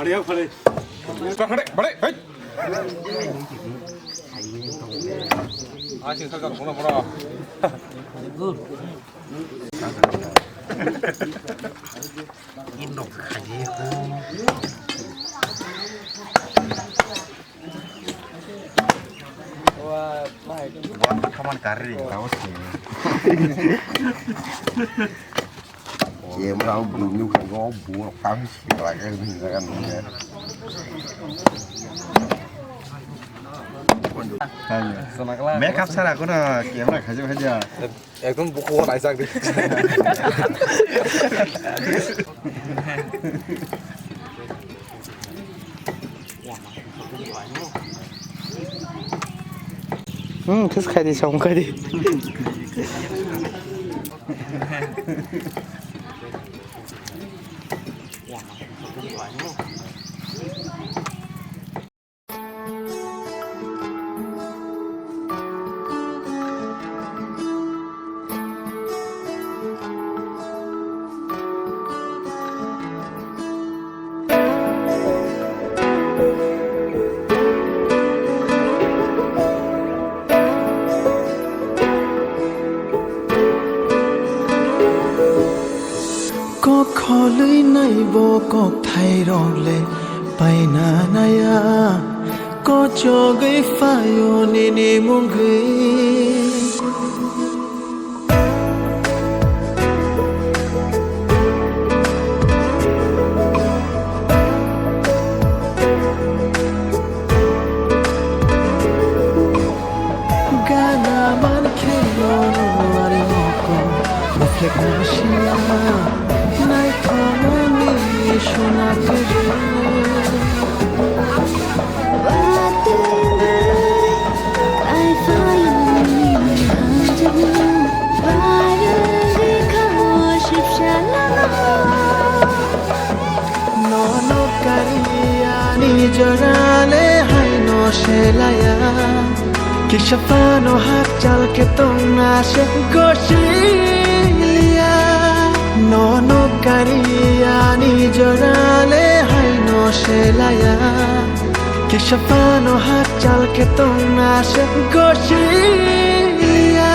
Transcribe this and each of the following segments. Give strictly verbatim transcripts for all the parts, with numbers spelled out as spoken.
Bade, bade, hei. Asing saja, bono, bono. Wah, baik. Buat kaman kari, tahu sih. Ye, mura bulu ni kan go bu kang si lagi ni kan ni. Makeup sara kono camera khajo khajo. Ekdom buku naijak di. Hmm, terus kadi song kadi. Kok kholwi nai bo kok thai rok le paina naya, kochogwi phaio nini mungwi. Gana man khe no ani mokol reflect na siya, naithokmani sona kwrwi. Nono kari ani jorale haino selaya, kisa phano hakchal khe tongna se gosiliya. Nono kari ani jorale haino selaya, kisa phano hakchal khe tongna se gosiliya.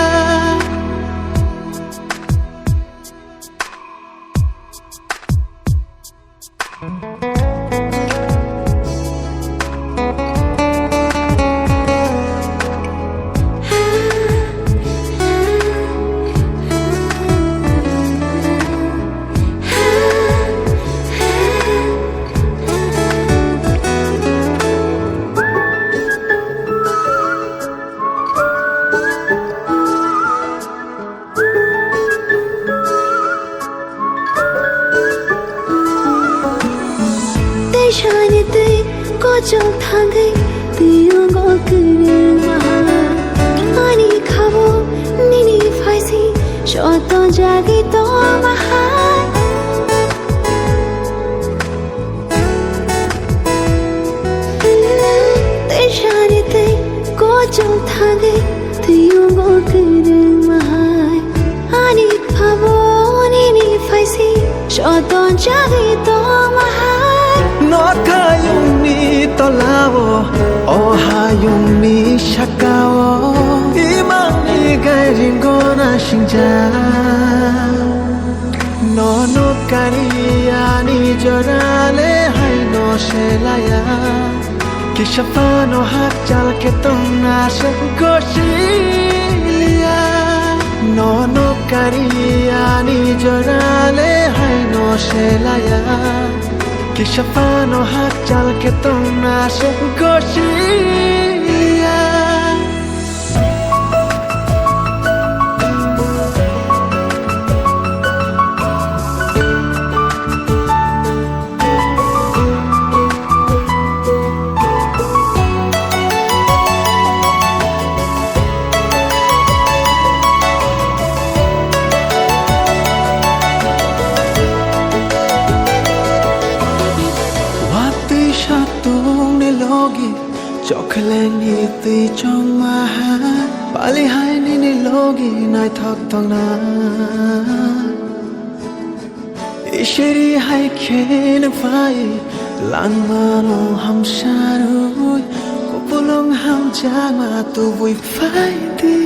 Tei sani tei kochok thangwi tiyungo kwrwng maha. Ani khabo nini phaisi soto jagwi tongma hai. Tei sani tei kochok thangwi tiyungo kwrwng mahai. Ani phabo nini phaisi soton jagwi tongma hai. Nokhayungni tolao, o hayungni sakao, imangni gairing gona singjak. Nono kari ani jorale haino selaya, kisa phano hakchal khe tongna se gosiliya. Nono kari ani jorale haino selaya, kisa phano hakchal khe tongna se gosiliya. Watwi satungni logi chokhlengni twi chongma hai, pali hai nini logi naithok tongna. Isiri hai khe nang phai, Langmano hamsarwi, kupulung hamjakma tubui phaidi.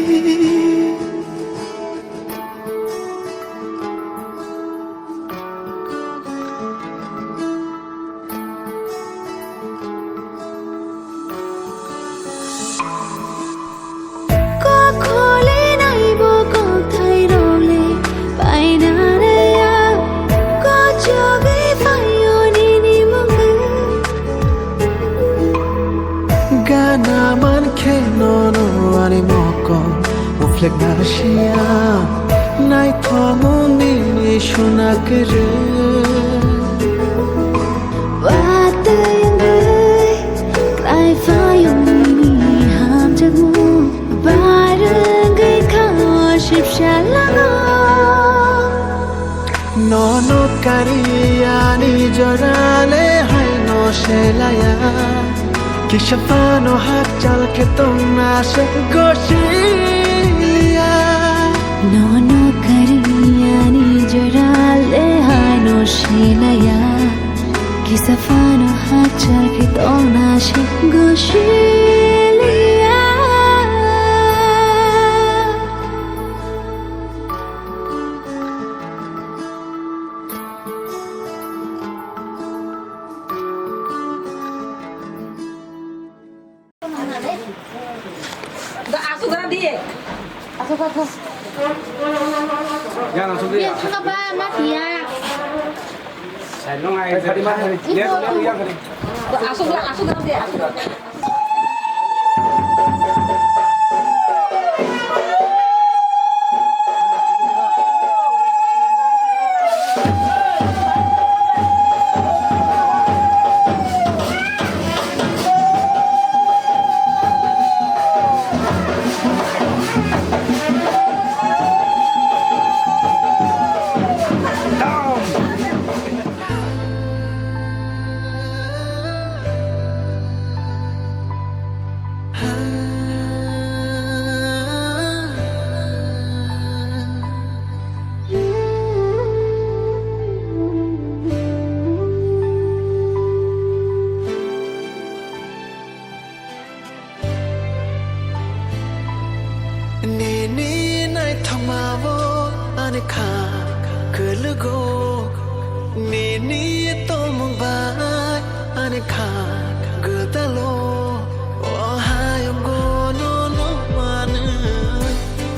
Kok kholi naibo kokthai rok le painani ya. Kochogwi phaio nini mungwi. Gana mankhe nono ani mokol uflek nasia. Naithokmung nini suna kwrwi. Watwi wngwi Kaiphai wngni hamjakmung, barwngwi kha o sipsa lango. Nono kari ani jorale haino selaya. Kisa phano hakchal khe tongna se gosiliya. Nono kari ani jorale haino selaya. Kisa phano hakchal khe tongna se gosiliya. Asuk gra di. Asuk, asuk. Yan asuk di. Dia suka ba mati ya. Asuk gra, asuk gra di, asuk gra. Nini naithokmao ani kha kwlwgo, nini tongmung bai ani kha gwdalo. O hayungo nono manwi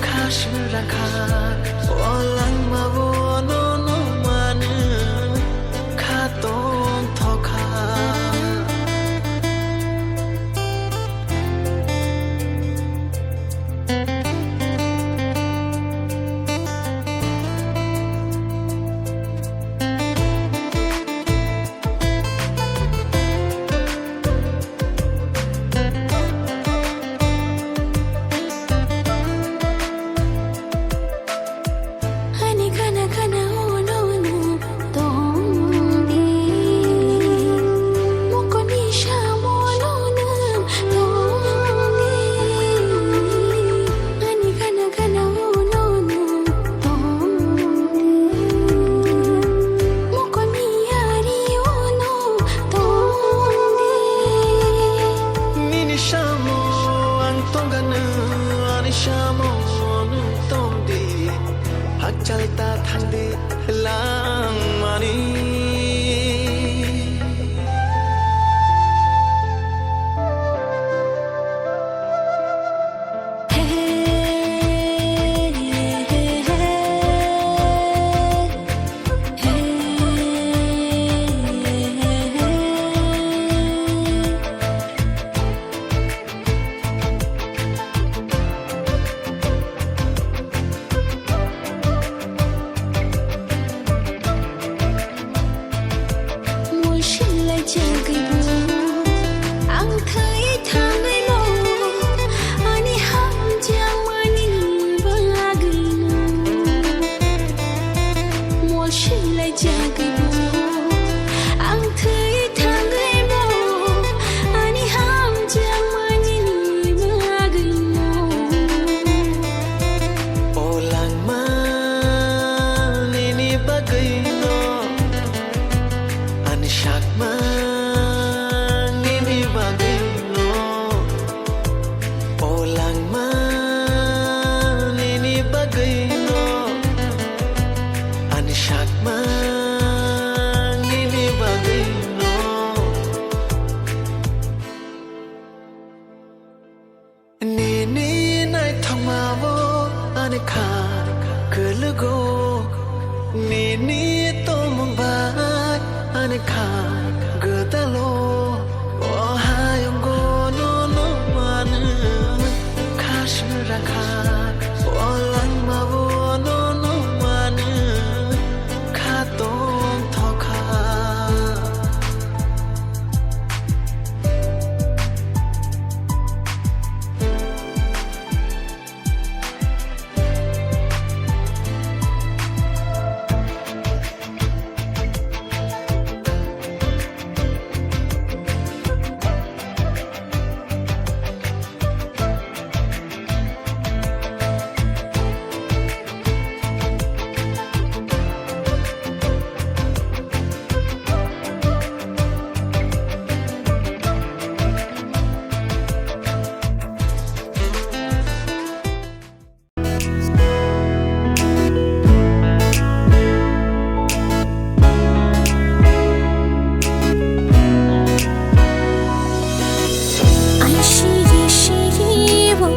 kha swrang kha, o langmao nono manwi kha tongthokha. Ani khana khana o no no tong di. Mokol ni samo no no tong di. Ani khana khana o no no tong di. Mokol ni ari o no tong di. Nini samo ang tongkha no, ani samo nwng tong di. Hakchal ta thang di langmani. Ani kha kwlwgo nini tongmung bai, ani kha gwdalo o hayungo nono manu. Kha swra kha o langmao nono manu, kha tongthokha. Ai shiri shiri o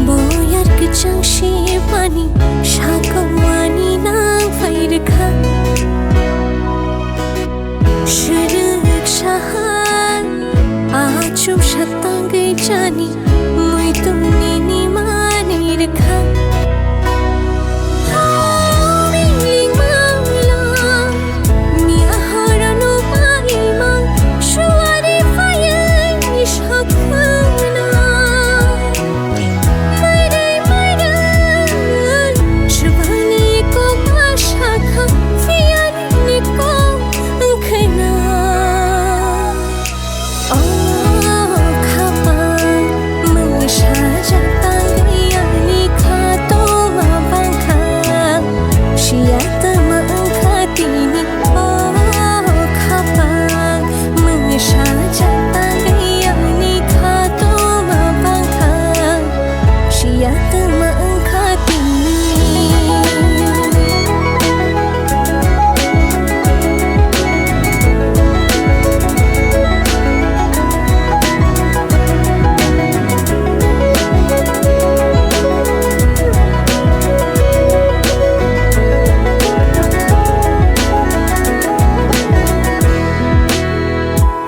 boyar kwchang sibani sakao ani nang phai rwkha. Swrwk saha achuk satangwi chani muitu nini manwi rwkha. O khapang, mwsajak tangwi ani khatungma bangkha. Siya twma wngkha tini. O khapang, mwsajak tangwi ani khatungma bangkha. Siya twma wngkha tini.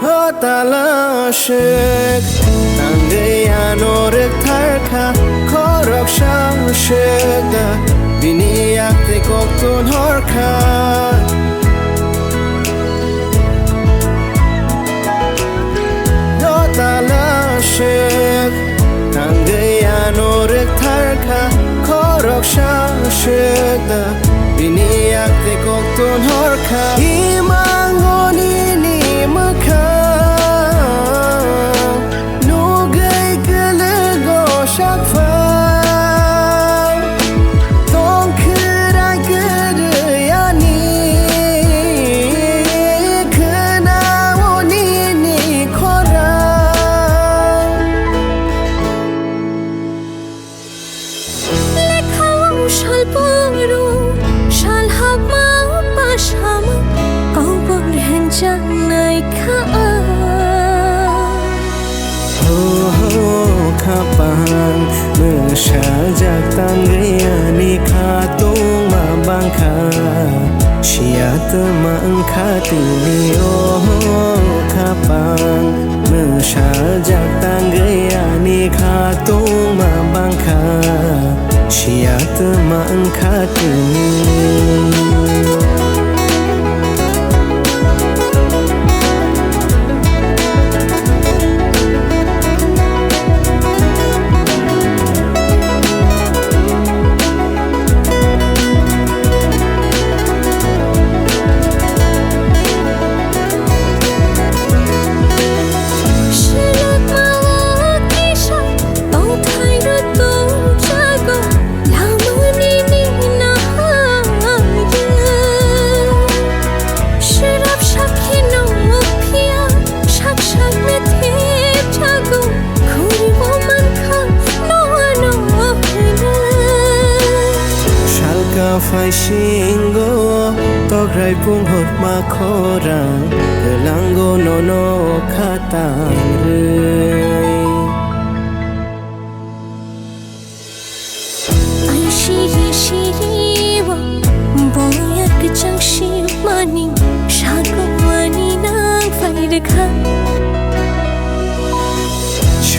O tala swk tangwi ano rwktharkha, khoroksa swk da bini yak tei koktun horkha. O tala swk tangwi ano rwktharkha, khoroksa swk da bini yak tei koktun horkha. Imango nini mwkhang nugwi kwlwgo sakphang, tongkhwrai kwrwi ani khwnao nini khorang. Lekhao sal phuru, sal hapma pasama, kaubor henjaknai kha. O khapang, mwsajak tangwi ani khatungma bangkha. Siya twma wngkha tini, o khapang, mwsajak tangwi ani khatungma bangkha. Siya twma wngkha tini. Salka phai singo tokrai punghorma khorang, kwlango nono khatang rwi. Ai si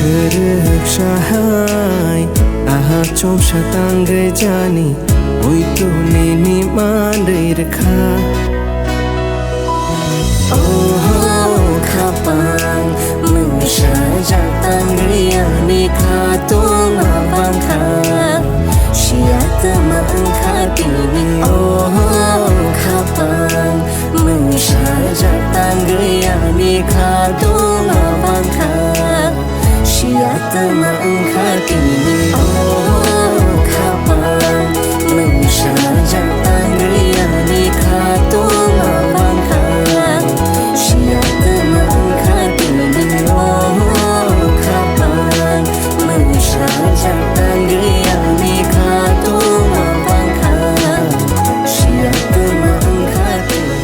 Rwksa hai, aha chomsa tangwi jani, muitu nini manwi rwkha. Oho khapang, mungsa jak tangwi ani khatungma bangkha. Siya tama wngkha tini, oho khapang, mungsa jak tangwi ani khatungma bangkha. Siya tama wngkha tini, o khapang, mungsa jak tangwi ani khatungma bangkha. Siya tama wngkha tini, o khapang, mungsa jak tangwi ani khatungma bangkha. Siya tama wngkha tini.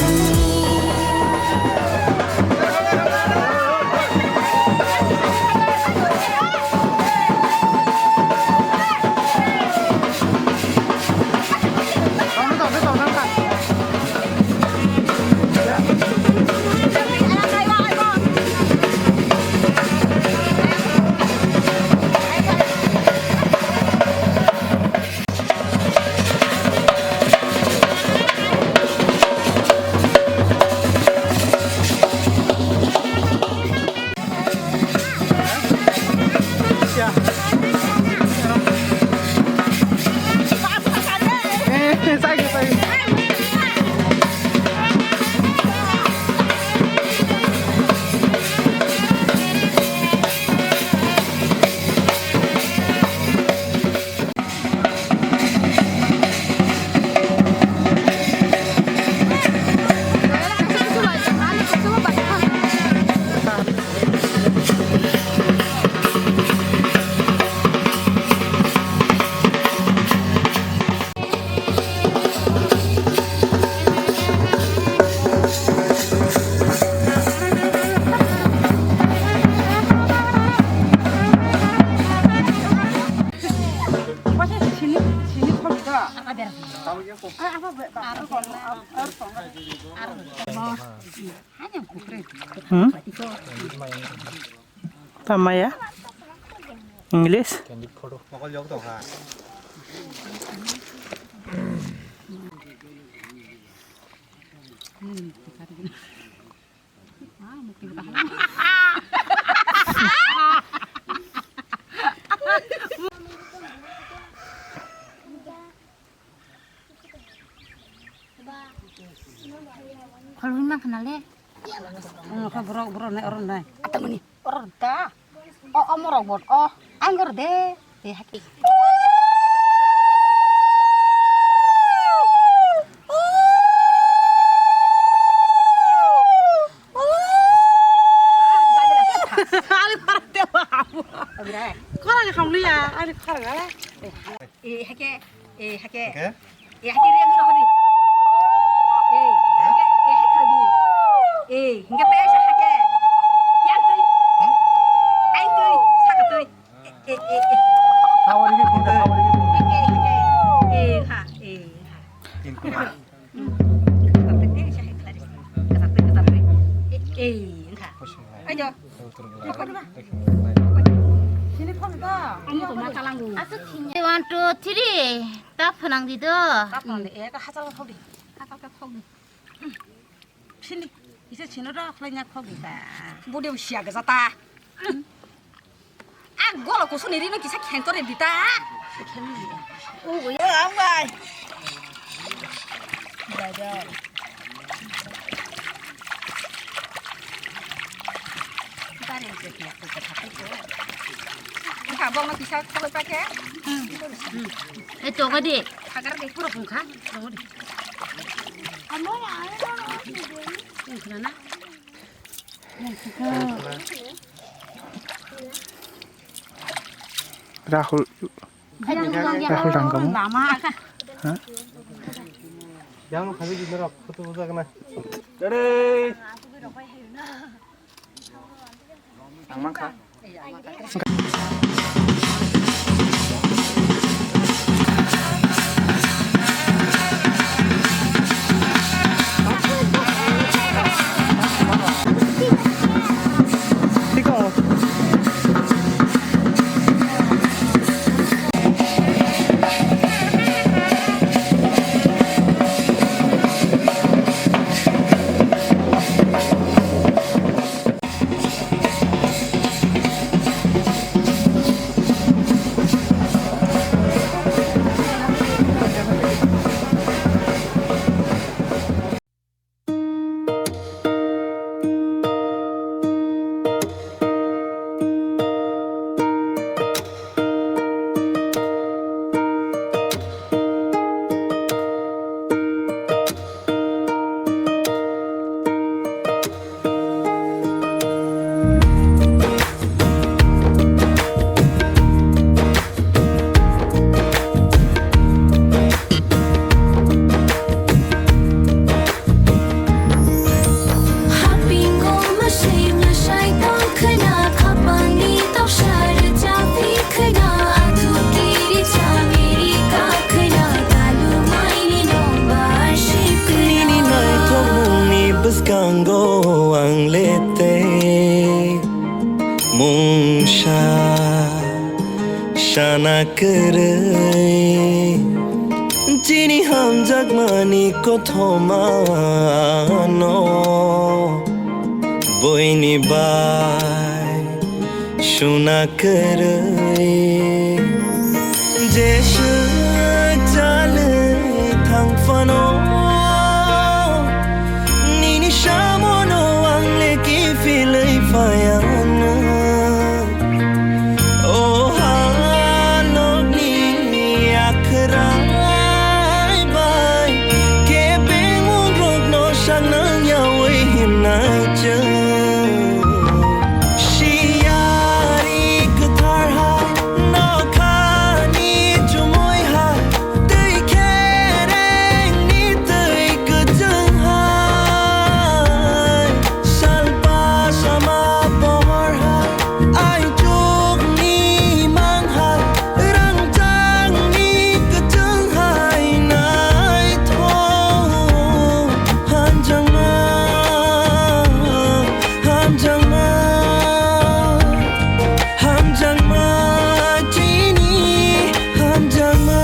Hmm? Tamaya? English? Khoroknwi mankha nale? Borok, borok nai, oro nai. Atamani, oro da. O, o morok bot, o. Ang oro de. De haki. Ani khorang de ba. Khorang khamliya, ani khorang ala. E hake, e hake. Hake? E hake re gura hori. E hake, e hake di. E hingke pe sa hake. Yang tui. Ai tui, saka tui. E, e, e, e. Sawari ke pinta, sawari ke pinta. E, e, e, e, ha, e, ha. Pintu. Hmm. Katak tui, sa hai khlari. Katak tui, katak tui. E, e, ha. Ayo. One, two, three. Ta phanang di do. Ta phanang di, e, ta hachal thok di. Hachal ka thok di. Sini, isa sini ro, khlai nya thok di ta. Budi usia ga jata. A golo kusuni rino kisa khentore di ta. O, ya, ambai. Jaja. Bari se kya ko kata ko. Ka bong na pisa ko pa ke? E to ga de. Hagar de pura pung kha. Amo ya. Pung kha na. Rahul. Rahul Rangamo. Lama. Ha? Yang kami di nerok foto foto kena. Ready. Ang mangkha. Tiko. Na kwrwi chini hamjakmani kothoma no buini bai suna kwrwi. Jeswk chalwi thang phano nini samono ang le kiphilwi phaiya. O halokni yakhrai bai kebengmungrokno saknang yaui himnai chwng. Siyari kwthar hai nokhani chumui hai twi kherengni twi kwchwng hai. Salpa sama pohor hai, aichukni mang hai, rangchakni kwchwng hai naithok. Hamjakma, hamjakma, hamjakma, chini hamjakma.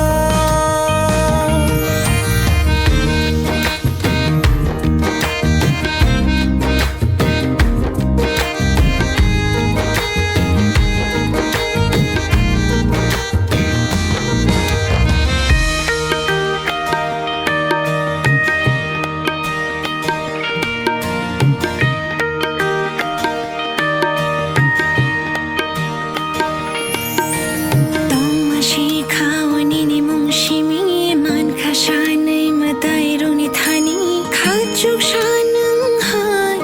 Tongma sikha o nini mung simi, mankha sanwi mwtairokni thani, khachuk sa nwng hai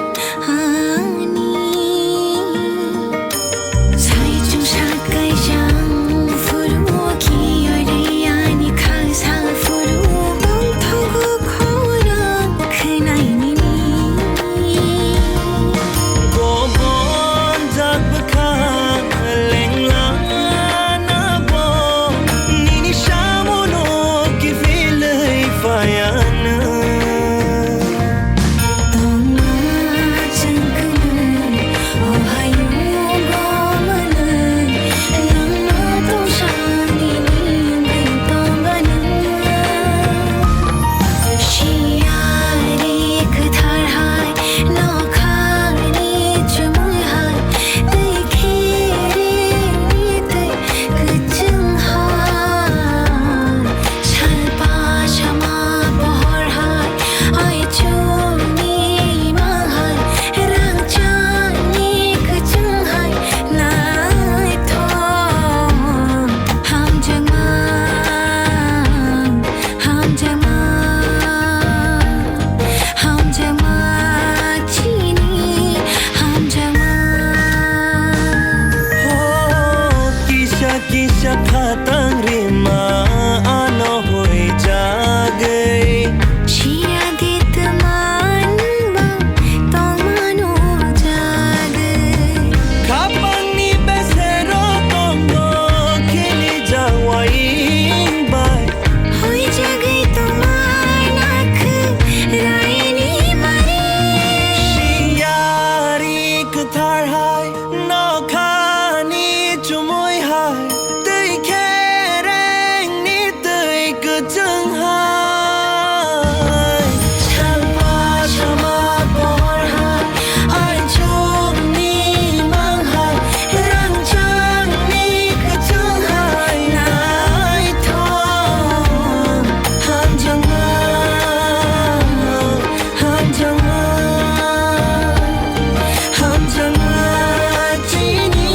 ani. Saichung sak kaijang phuru, kiyari ani khaksa phuru, tongthogo khorang khwnai nini. Gobonjak bwkha lengla na bo, nini samono kiphilwi phaiya nwng. Tongma chwng kwmwi, o hayungo manwi, langma tongsa nini wngwi tongba nwng. Siyari kwthar hai, nokhani chumui hai, twi kherengni twi kwchwng hai. Salpa sama pohor hai, aichukni mang hai, rangchakni kwchwng hai, naithok hamjakma, hamjakma, hamjakma, chini hamjakma. Ho, kisa kisa khatang rima ano huijagwi. Siya di tman bang tongmano jagwi. Khapangni besero tongdo khili jawai bai. Huijagwi tongmana khwraini mari. Siyari kwthar hai, nokhani chumui hai, twi kherengni twi kwchwng hai. Salpa sama pohor hai, aichukni mang hai, rangchakni kwchwng hai, naithok hamjakma, hamjakma, hamjakma, chini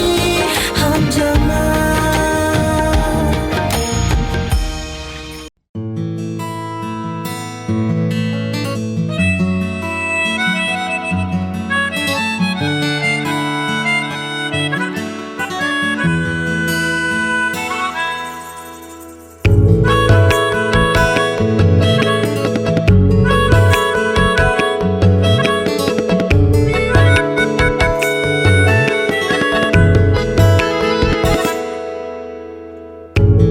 hamjakma.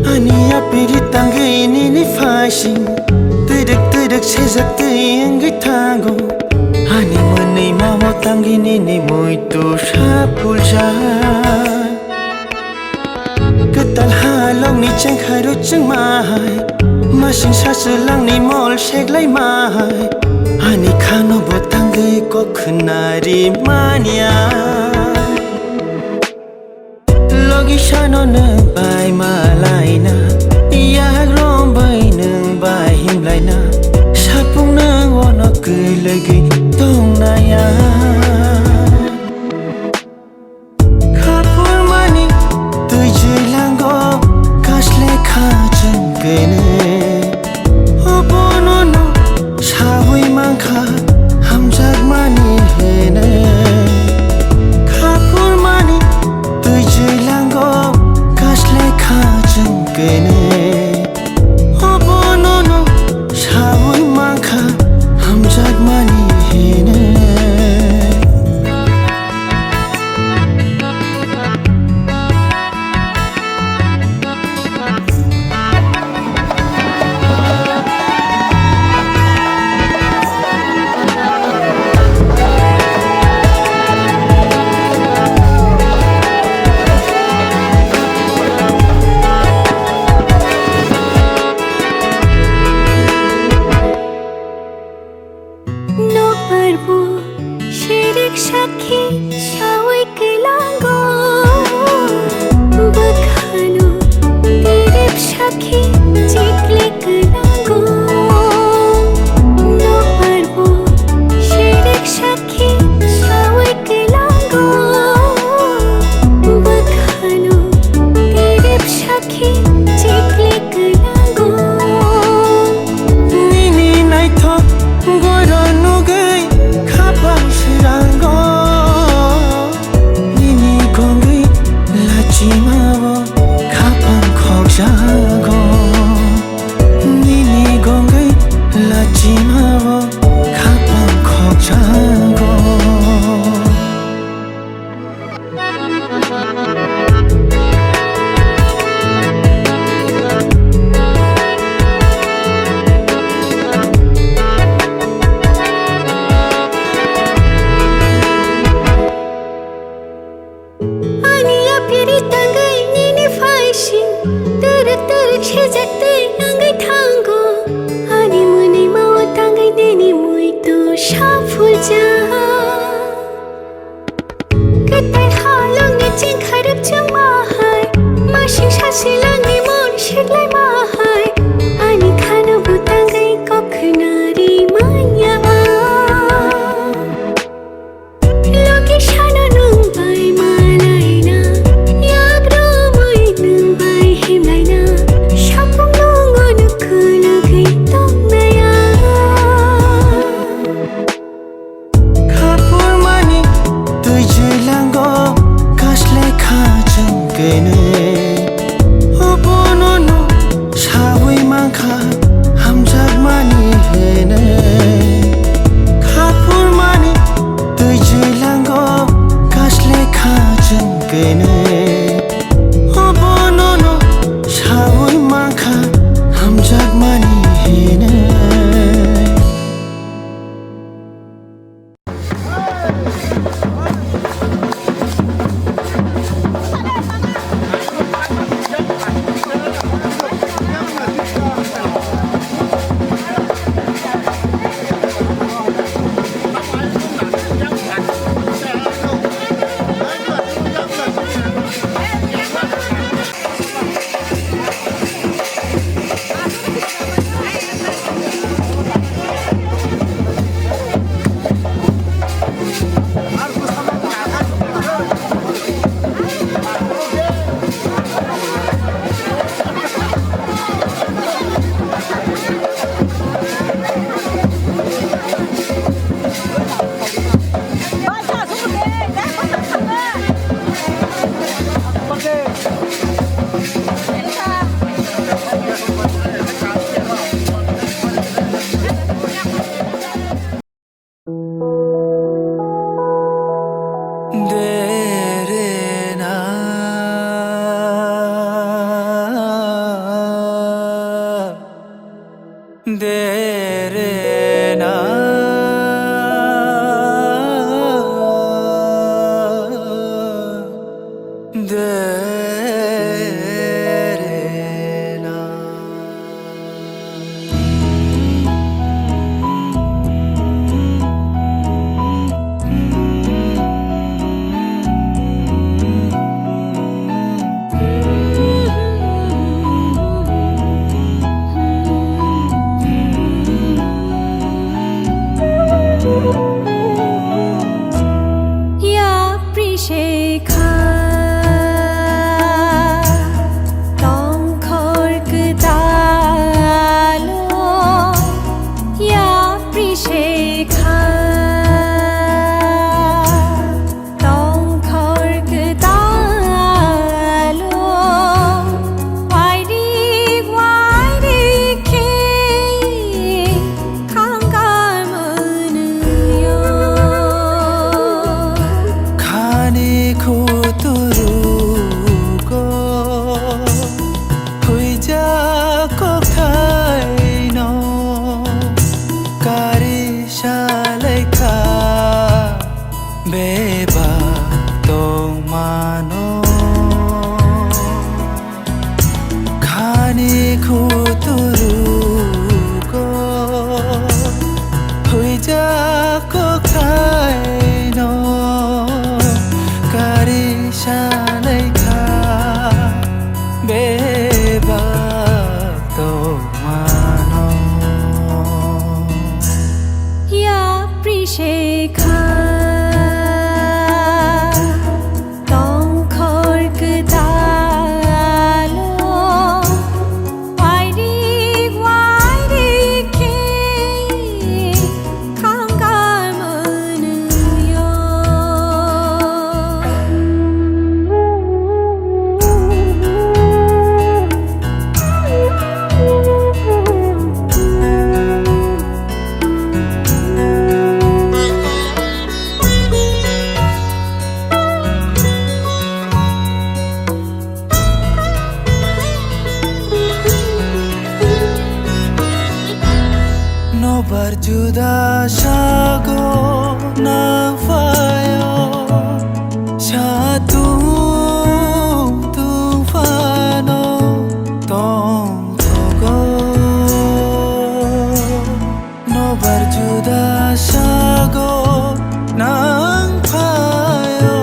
Ani yapiri tangwi nini phaising, twidwk twidwk sejak twi wngwi thango. Ani mwnwi mao tangwi nini muitu sapuljak. Kwtal halo Chengkhairu chwngmahai, masing sa swlangni mol seklaimahai, ani khano bo tangwi kok khwnari manya. Logi sano nwng bai malaina, yak rombai nwng bai himlaina, sapung nwng ono kwlwgwi tongnaya. Khapurmani twijlango kasle kha chwng kene. Obono no sawi mankha hamjakmani hene. Khapurmani twijlango kasle kha chwng kene. Obono no sawi mankha hamjakmani hene. Nokbar bo sherek sakhi sawi kelango. Bwkhano tirip sakhi chikli kelango. Nokbar bo sherek sakhi sawi kelango. Bwkhano tirip sakhi chikli kelango. Nini naithok goro nugwi khapang srango. Nini gongwi lachimao khapang khokjago. Nini gongwi lachimao khapang khokjago. Ani yapiri tangwi nini phaising turuk turuk sejak twi nangwi thango. Ani mwnwi mao tangwi nini muitu saphulja. Kwtai halongni chingkharok chwngmahai, masing sasilangni mon siklaimahai, ani khano bwtangwi kok khwnari manya. Logi sano nwng bai malaina, yak romwi nwng bai himlaina, sapung nungo nuk khwnagwi tongnaya. Khapurmani twijlango kasle kha chwng kene. Obono no sawi mankha hamjakmani hene. Khapurmani twijlango kasle kha chwng kene. Obono no sawi mankha hamjakmani hene. Ar juda sago nang phaio, satung tung phano tong thogo. Nobar juda sago nang phaio,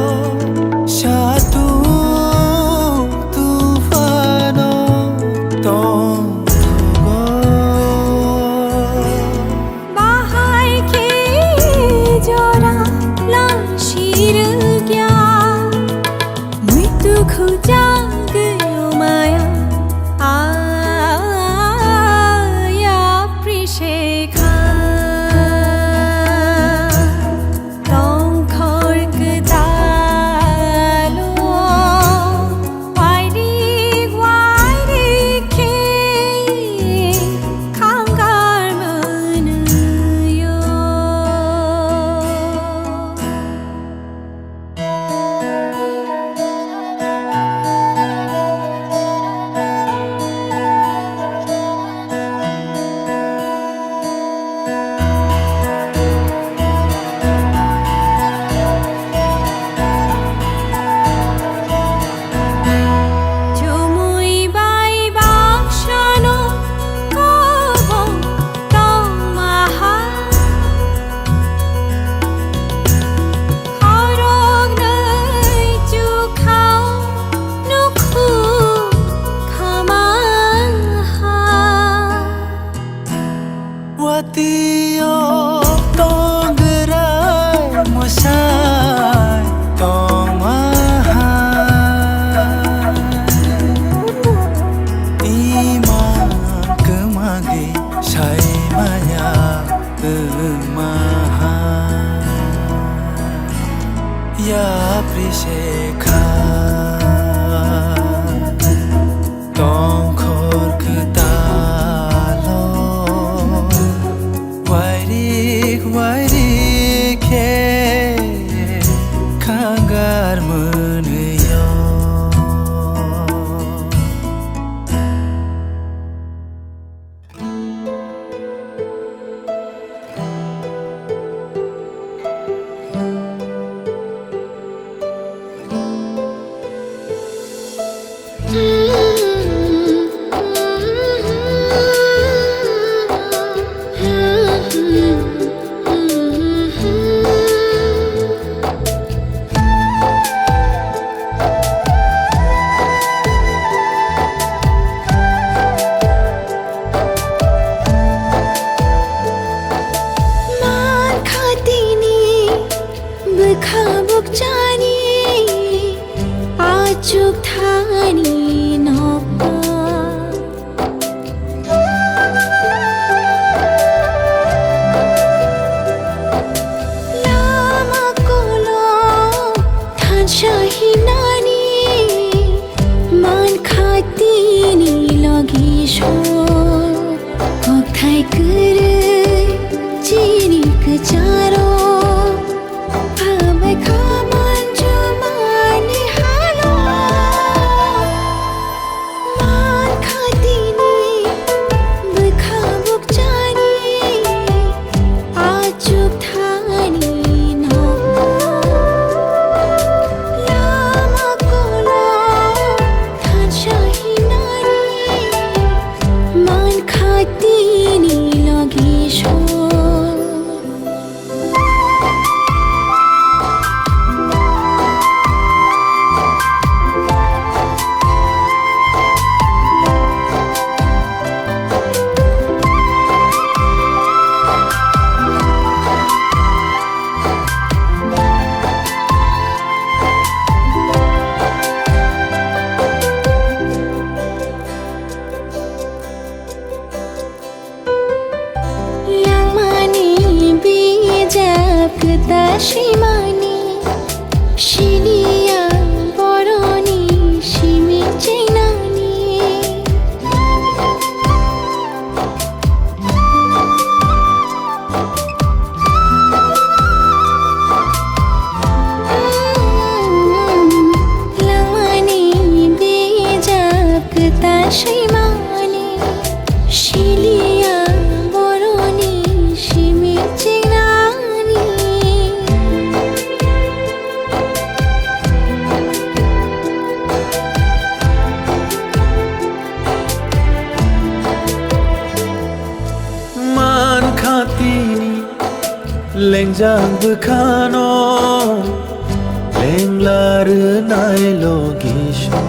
satung tung phano tong thogo. Bahai khe jora lang sirugya, muitu khujang gayomaya, aya prisekha. Tongkhor kwtalo, wairik wairik khe khangar mwnwio. Chumui bai baksano kobong tongmaha. Khoroknwi chukhao nukhu khamaha. Watio tongrai mwsai tongmaha. Ima kwmagwi saimanya wngmaha. Yapri sekha. Tongkhor kwtalo, wairik wairik khe khangar mwnwio. Mankha tini bwkha bukchani achuk thani nokha. Lama kolom thansa hinani mankha tini logi so. Kokthai kwrwi chini kwcharo phabai kha manjumani halo. Mankha tini bwkha bukchani achuk thani no. Lama kolom thansa hinani mankha tini logi so. Langmani bijap kwtal swimani, siniya boroni simi chengnani. Langmani bijap kwtal swimani, siliya boroni Lengjak bwkhano lengla rwnai logisong.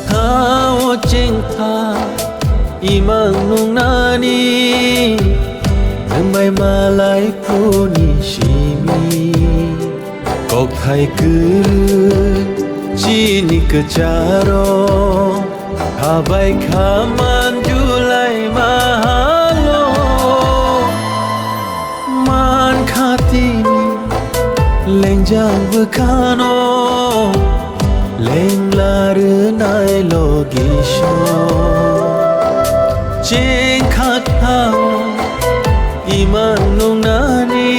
Tao chengkha imang nungnani nwngbai malai phuni simi. Kokthai kwrwi chini kwcharo habai kha manjulai mahalo. Mankha tini lengjak bwkhano lengla rwnai logisong. Chengkha khao imang nungnani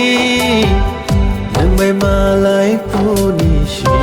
nwngbai malai phuni simi.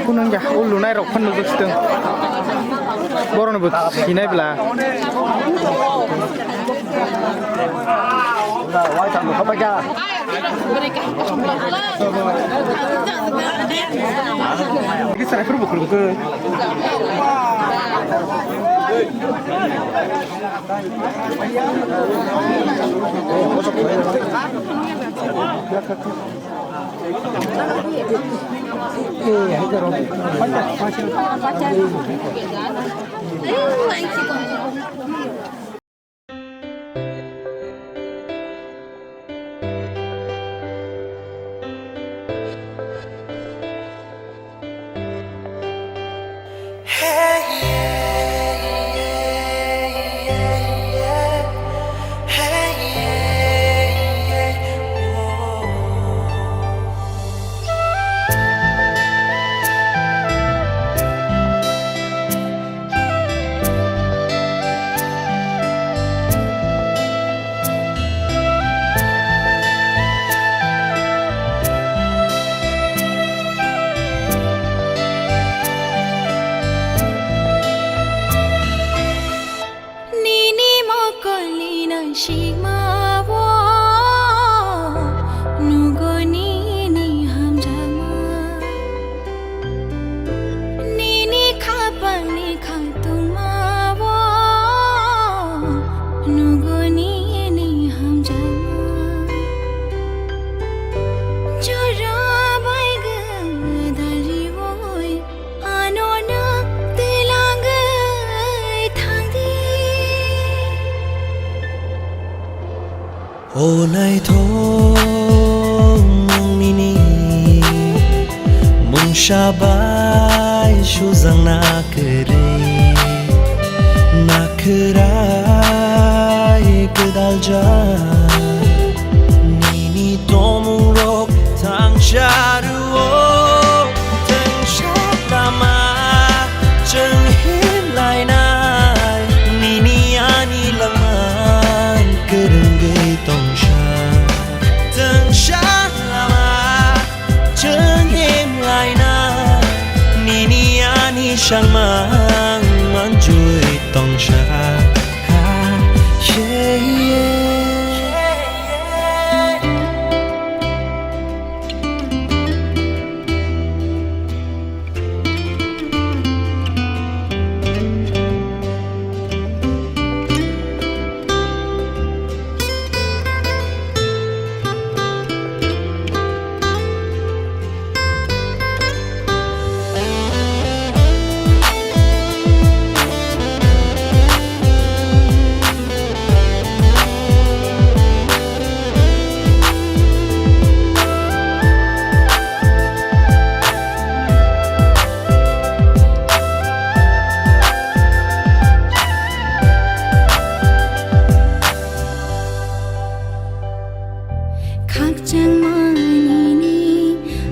Kunangya o lunai rok phano nujak sitwng. Borok no bo sinai bla. Nini mokolni nangsikma o nugo nini hamjakma. Nini khapangni khangtungma o nugo nini hamjakma. Jora bai gwdal riwi ano nwng twlangwi thangdi. O naithok mung nini, mungsa bai sujak na kwrwi, na kwrai gwdaljak. Nini tongmung rok thangsa rwo, thangsa lama chwng himlainai. Nini ani langmang kwrwngwi tongsa, thangsa lama chwng himlainai. Nini ani sangmang manjui tongsa. Khakchangma nini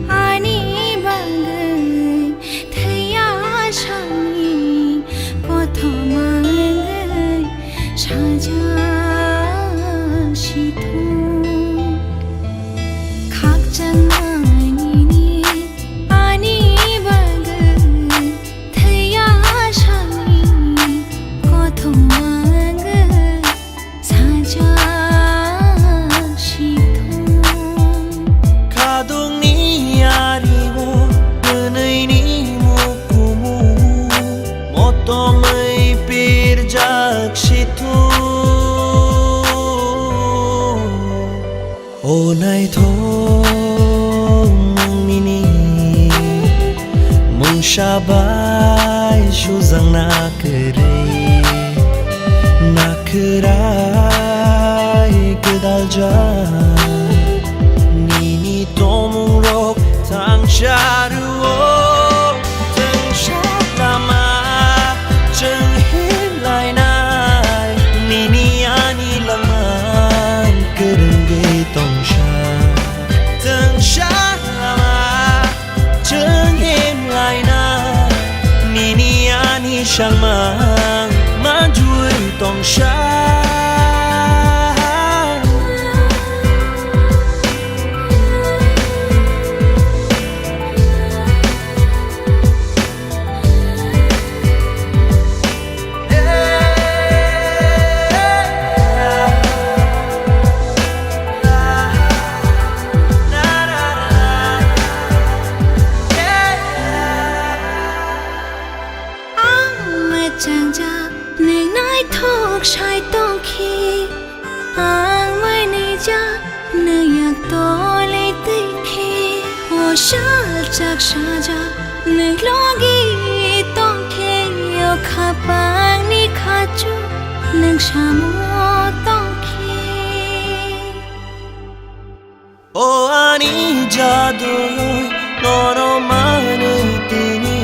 ani bagwi thwiya sani kothoma wngwi sajak sithung. Khakchangma nini ani bagwi thwiya sani kothoma wngwi sajak sithung. Khadungni ario kwnwini mukumu motomwi pirjak sithung. O naithok mung nini, mungsa bai sujak na kwrwi, na kwrai gwdaljak. Nini tongmung rok thangsa rwo, thangsa lama chwng himlainai. Nini ani langmang kwrwngwi tongsa, thangsa lama chwng himlainai. Nini ani sangmang manjui tongsa. Salchak sajak nwng logi tongkhe, o khapangni khachu nwng samo tongkhe. O ani jadui, nono manwi tini,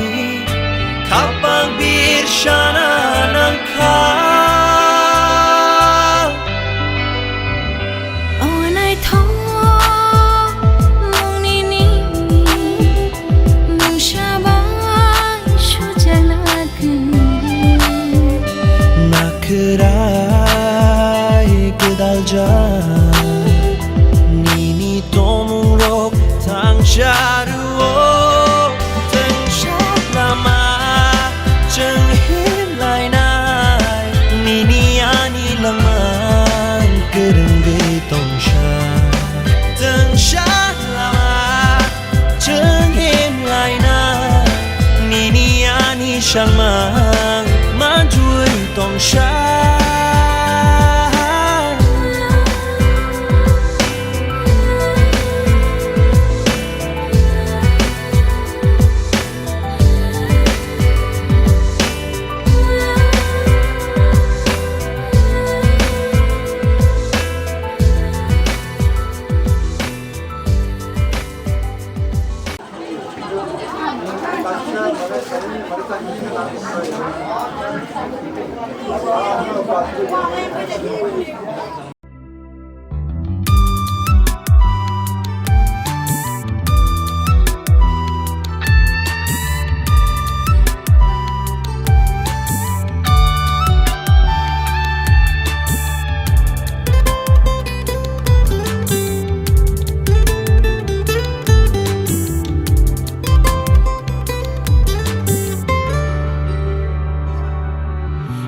khapang birsana nangkha. O naithok mung nini, mungsa bai sujakna kwrwi. Nakhwrai gwdaljak nini tongmungrok thangsa rwo. Thangsa lama chwng himlainai, nini ani langma kwrwngwi tongsa. Thangsa lama chwng himlaina, nini ani sangma manjui tongsa.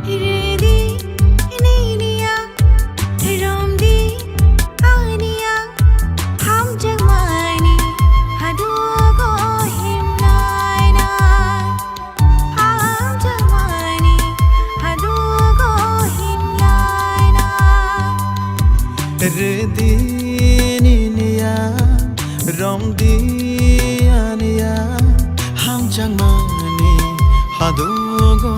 Ridi nini ya, romdi ani ya, hamjakmani hadugo himlaina. Hamjakmani hadugo himlaina. Ridi nini ya, romdi ani ya, hamjakmani hadugo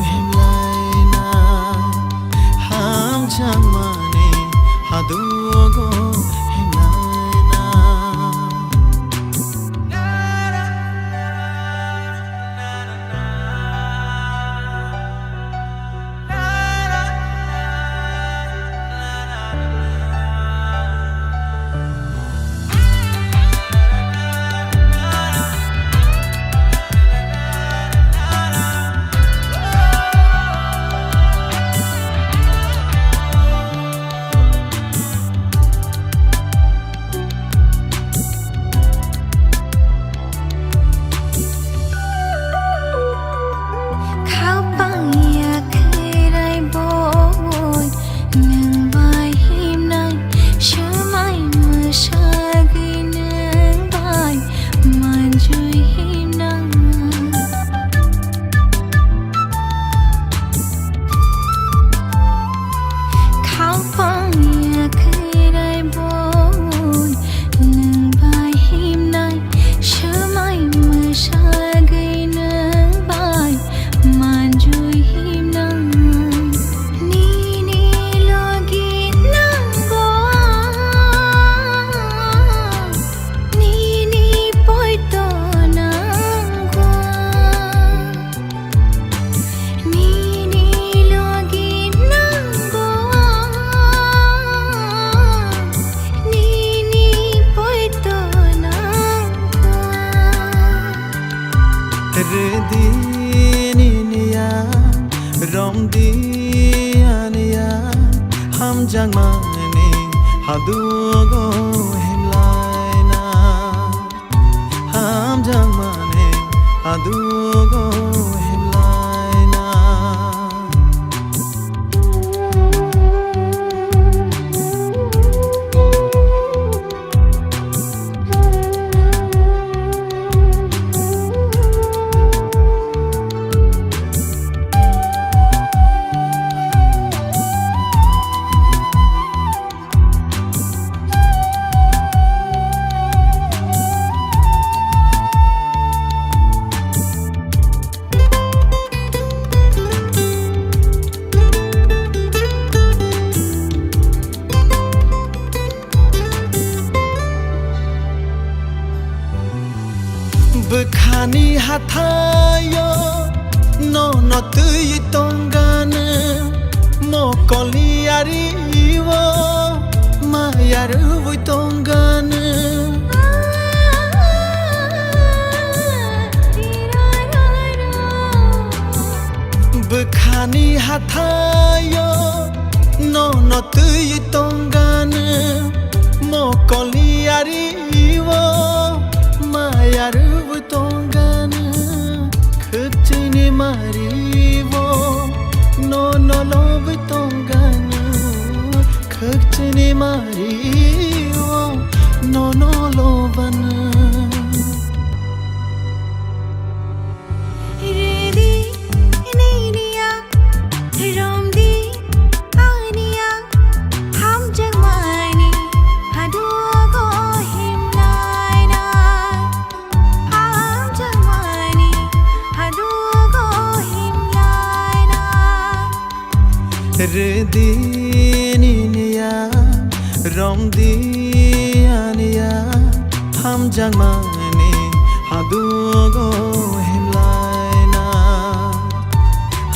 himlaina. Hamjakmani hadugo himlaina. Khapang ya khairai boi, nwng bai himnai, swmai mwsagwi nwng bai manjui himnai. Khapang ya khairai boi, nwng bai himnai, swmai mwsagwi nwng bai manjui himnai. Nini logi nango ang, nini poito nango ang. Nini logi nango ang, nini poito nango ang. Ridi nini ya, romdi ani ya, hamjakmani hadugo himlaina. Hamjakmani hadugo himlaina. Thayo nono twi tongani, mokolni ari o maya rwui tongani. Bwkhani hathayo nono twi tongani, mokolni ari o maya rwui tongani. Khwchini mari o nono lobwi tongani, khwchini mari o nono lobani. Ridi niniya, romdi aniya, hamjakmani hadugo himlaina. Hamjakmani hadugo himlaina. Ridi niniya, romdi aniya, hamjakmani hadugo himlaina.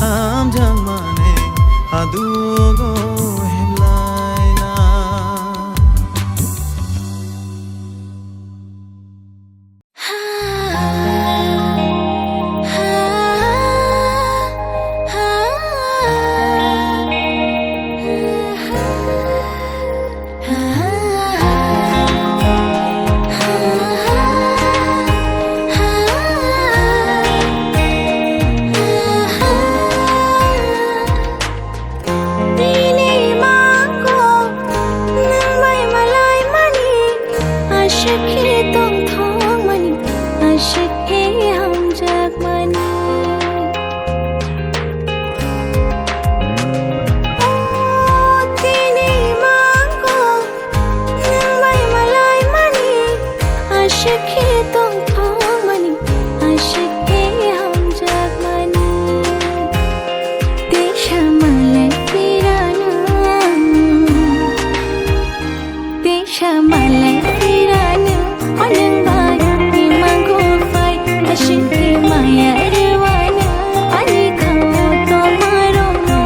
Hamjakmani hadugo himlaina. Bini mangkuk nwng bai malaimani, aswk khe tongthokmani, aswk khe hamjakmani. O tini mangkuk nwng bai malaimani, aswk khe tongthokmani, aswk khe hamjakmani. Teisa malai phirano, teisa malai phirano, o nwng bai imang kufai, aswk khe maya rwano, ani khao tongmarokno.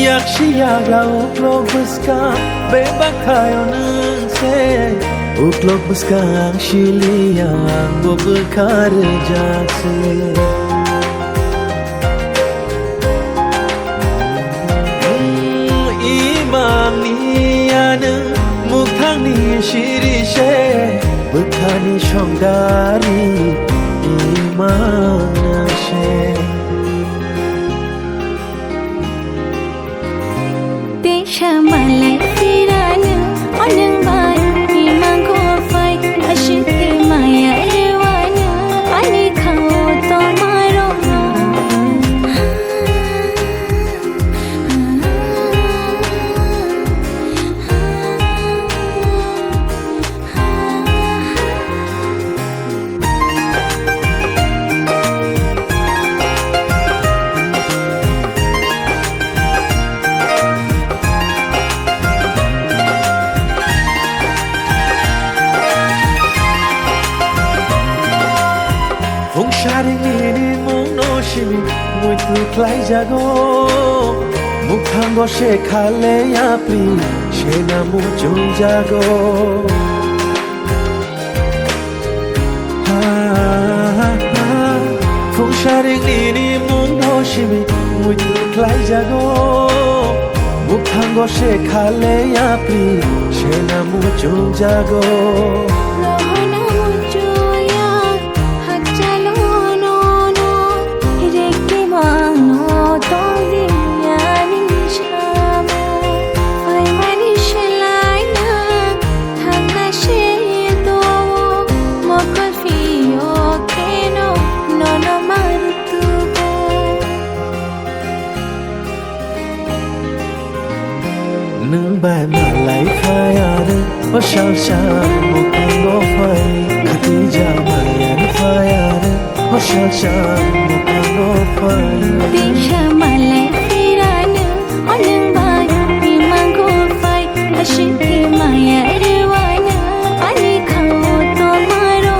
Yaksi yagra uklok bwskang bebak khayo nwng se. Uklok bwskang ang siliya, ang bo bwkha rwjak se. Imamni anwng mukthangni siri se, bwkhani songdari imang se. Teisa malai phirano, o nwng bai imang kufai, aswk khe maya rwano, ani khao tongmarokno. Phungsaringni mungno simi muitu khlaijago, mukthango se khale yapri sena muchungjago. Phungsaringni mungno simi muitu khlaijago, mukthango se khale yapri sena muchungjago. Rohorna muchungya hakchalo nono, rekti mangno tongdi ani samo. Phaimani selaina thangna se do, mok Nwng bai malai phai ano, o salsa mokang no phai. Khatija maya phai ano, o salsa mokang no phai. Teisa malai phirano, o nwng bai imang ko phai. Asing ke maya rwano, ani khao tomaro.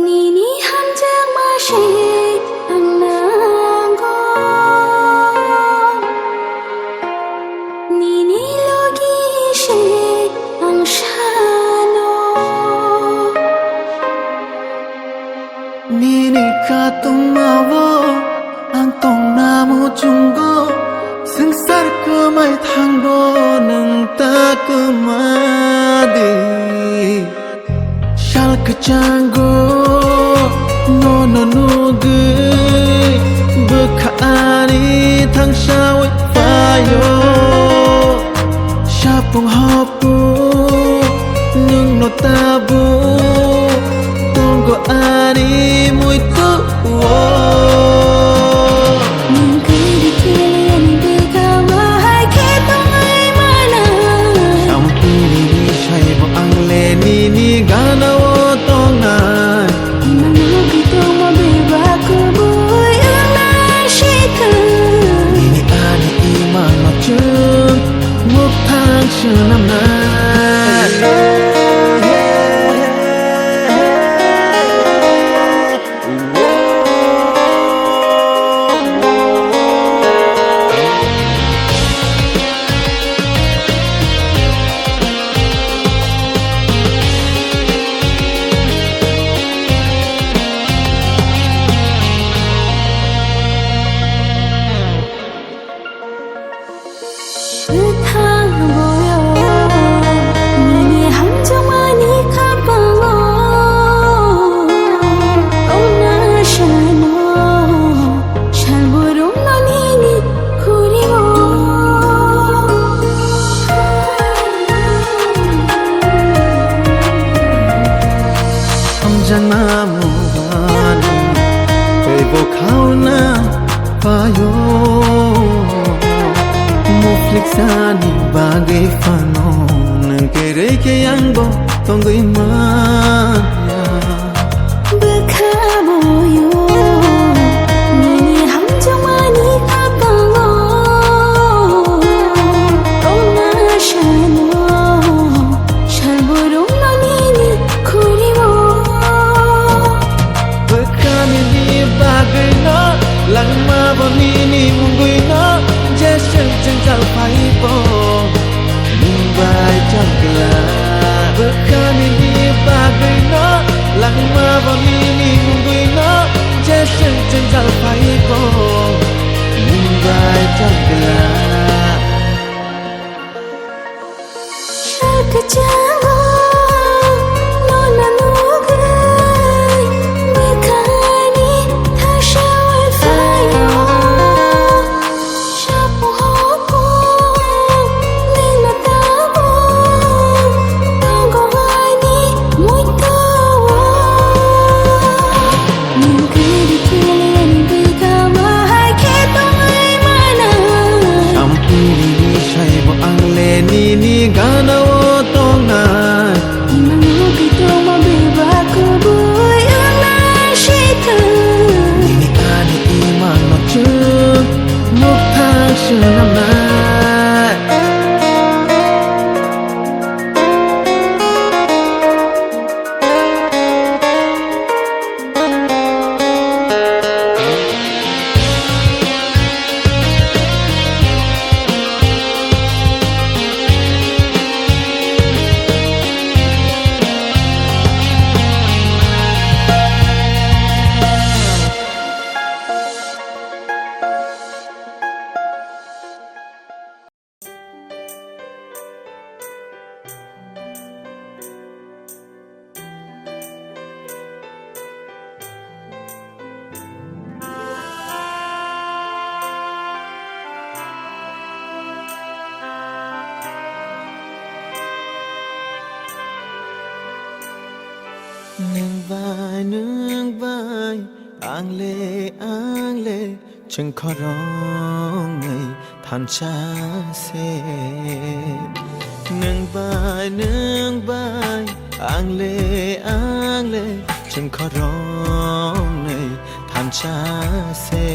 Nini hamjakma se ang nango, nini logi se ang sano. Nini katungmao ang tongna muchungo, swngchar kwmai thangbo nwng ta kwma di. Sal kwchango nono nugwi, bwkha ani thangsawi phaio. Sapung hopung nwngno tabuk tongo ani muitu o. Nwng kwrwi khe ani bwkha bahai khe tongwi mano. Sampini ni saibo ang le nini gana o tongnai. Imang nugwi tongma bebak kubui wngnai se khe. Nini ani imang no chwng mukthang swnamnai. Swthang boyo, nini hamjakmani khapango, ongna sano, salburumno nini khurigo. Hamjakma muhan, teibo khauna phaio. Muflik sani bagwi phano, nwng kwrwi khe angbo tongwi manya. Bwkha boyo, nini hamjakmani khapango, ongna sano, salburumno nini khurigo. Bwkha nini bagwino, langma bo nini mungwino, jeswk jwngjal phaibo nwng bai chal glak. Bwkha nini bagwino, langma bo nini mungwino, jeswk jwngjal phaibo nwng bai chal glak. Sal kwchango nono nugwi, bwkhani thangsawi phaio. Sapung hopung nwngno tabuk tongo ani muitu o. Nwng kwrwi khe ani bwkha bahai khe tongwi mano. Sampung Bai nwng bai ang le, ang le chwng khoroknwi thansa se. Nwng bai, nwng bai ang le, ang le chwng khoroknwi thansa se.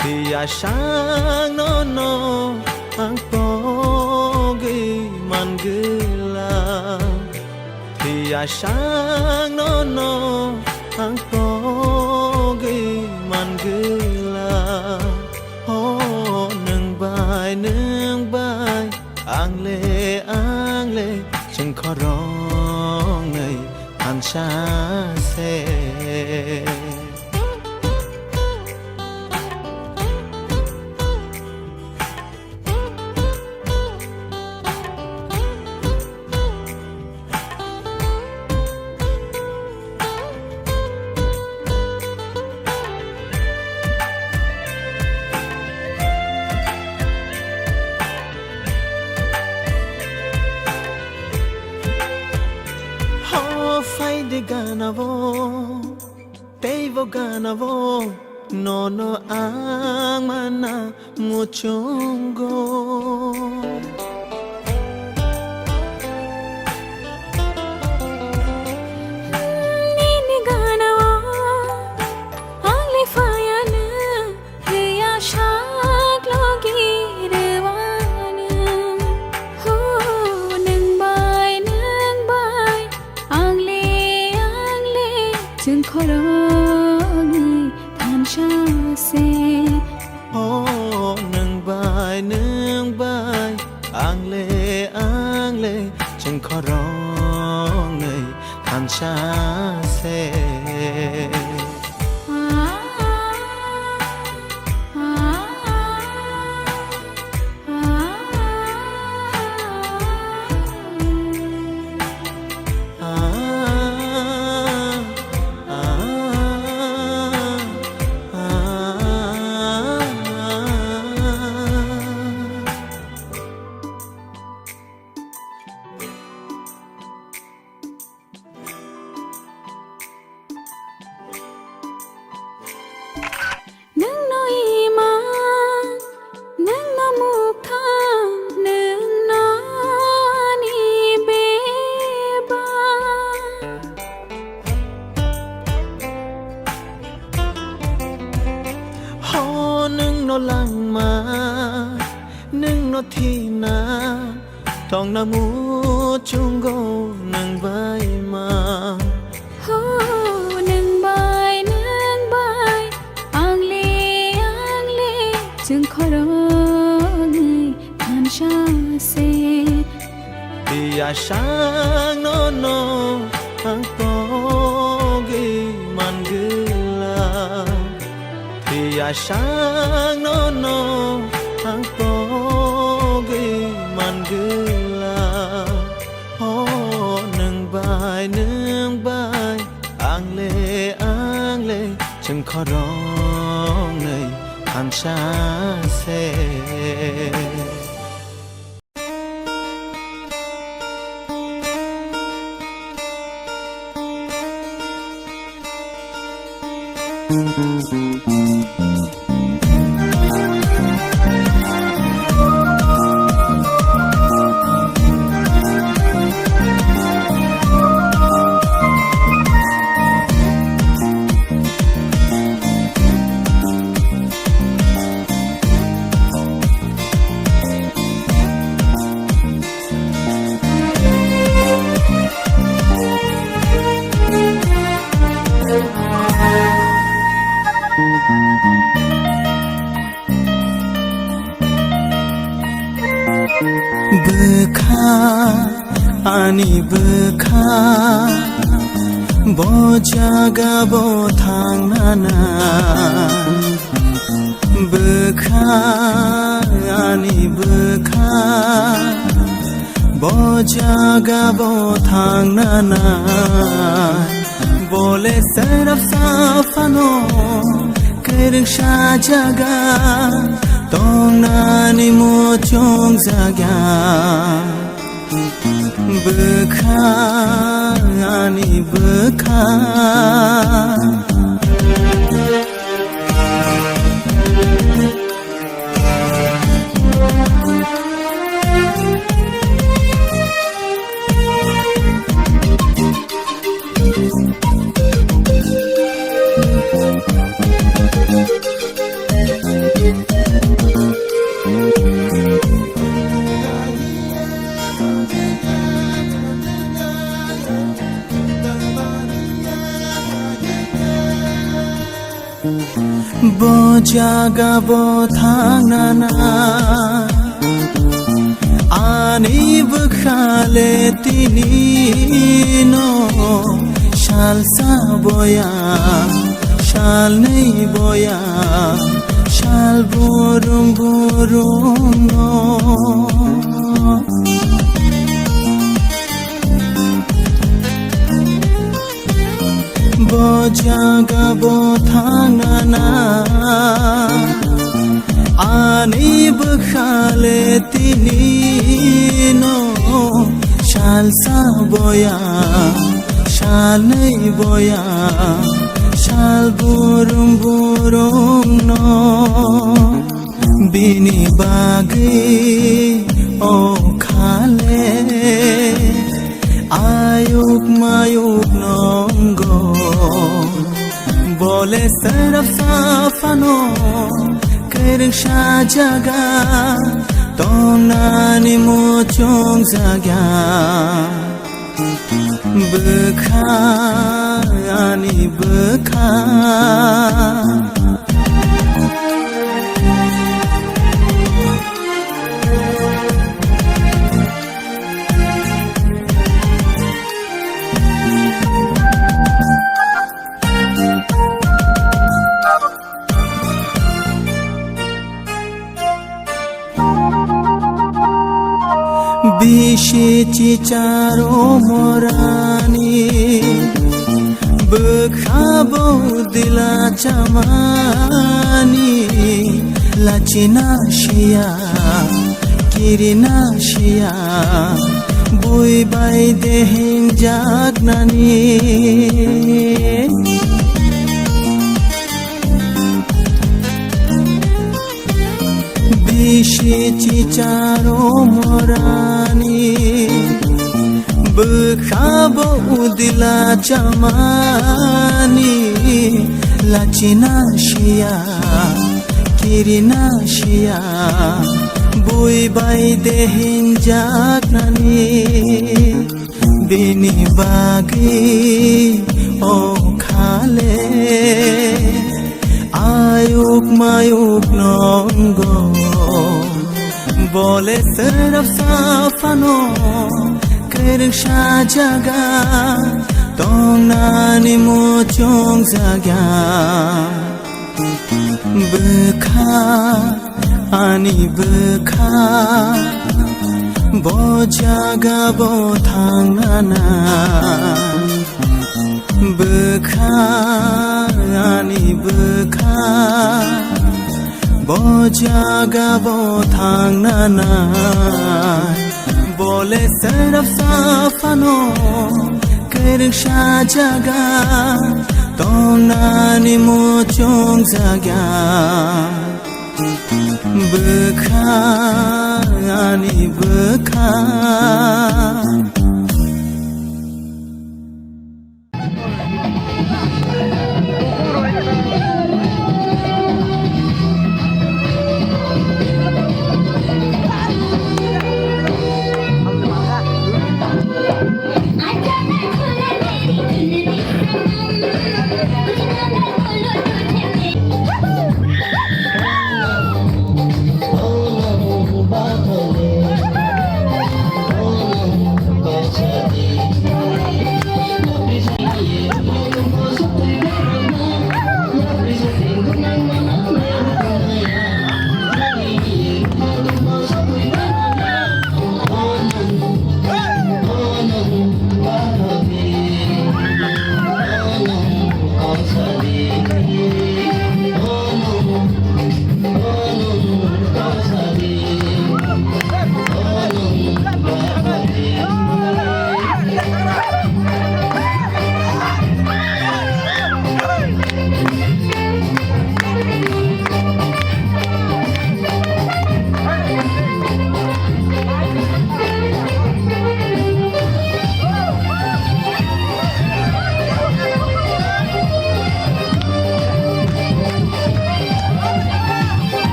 Phiya sakno no ang pogwi man gwla. Phiya sakno no ang pogwi man gwla. O nwng bai, nwng bai ang le, ang le chwng khoroknwi thansa se. Ho phai de gana bo. Teibo gana bo nono ang mana muchungo. Nini gana o ang le phayana. Phiya sak logi rwano. Ho nwng bai, nwng bai ang le, ang le chwng khoroknwi thansa se. O nwng bai, nwng bai ang le, ang le chwng khoroknwi thansa se. Nwngno ima, nwngno mukthang, nwngno ani beba. Ho nwngno langma, nwngno thina, tongna muchungo nwng bai ma. Ho nwng bai, nwng bai ang le, ang le chwng khoroknwi thansa se. Phiya sakno no ang pogwi man gwla. Phiya sakno no ang pogwi man gwla. O nwng bai, nwng bai ang le, ang le chwng khoroknwi thansa se. Bwkha, ani bwkha, bo jaga bo thangnana. Bwkha, ani bwkha, bo jaga bo thangnana. Bole serap saphano kwrwng sajaga, tongnani muchung jaga. Bwkha, ani bwkha. Bo jaga bo thangnana ani bwkhale tini no salsa boya, salnwi boya, sal burung burung no. Bo jaga bo thangnana ani bwkhale tini no salsa boya, salnwi boya, sal burung burung no. Bini bagwi o khale ayuk mayuk nongo. Bole serap saphano kwrwng sajaga, tongnani muchung jaga. Bwkha, ani bwkha. Bisi chicharo morani, bwkha bo dila chamani, lachina siya, kirina siya, bui bai de hingjak nani. Bisi chicharo morani, bwkha bo udila chamani, lachina siya, kirina siya, bui bai de hingjak nani. Bini bagwi o khale ayuk mayuk nongo. Bole serap saphano kwrwng sajaga, tongnani muchung jaga. Bwkha, ani bwkha, bo jaga bo thangnana. Bwkha, ani bwkha, bo jaga bo thangnana. Bole serap saphano kwrwng sajaga, tongnani muchung jaga. Bwkha, ani bwkha.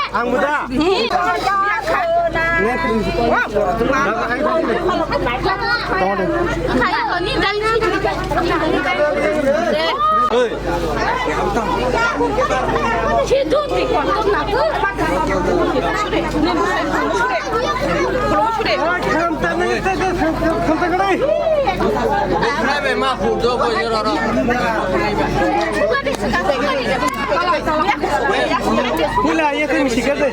Ang muda. Pula, ya kan mesti kata.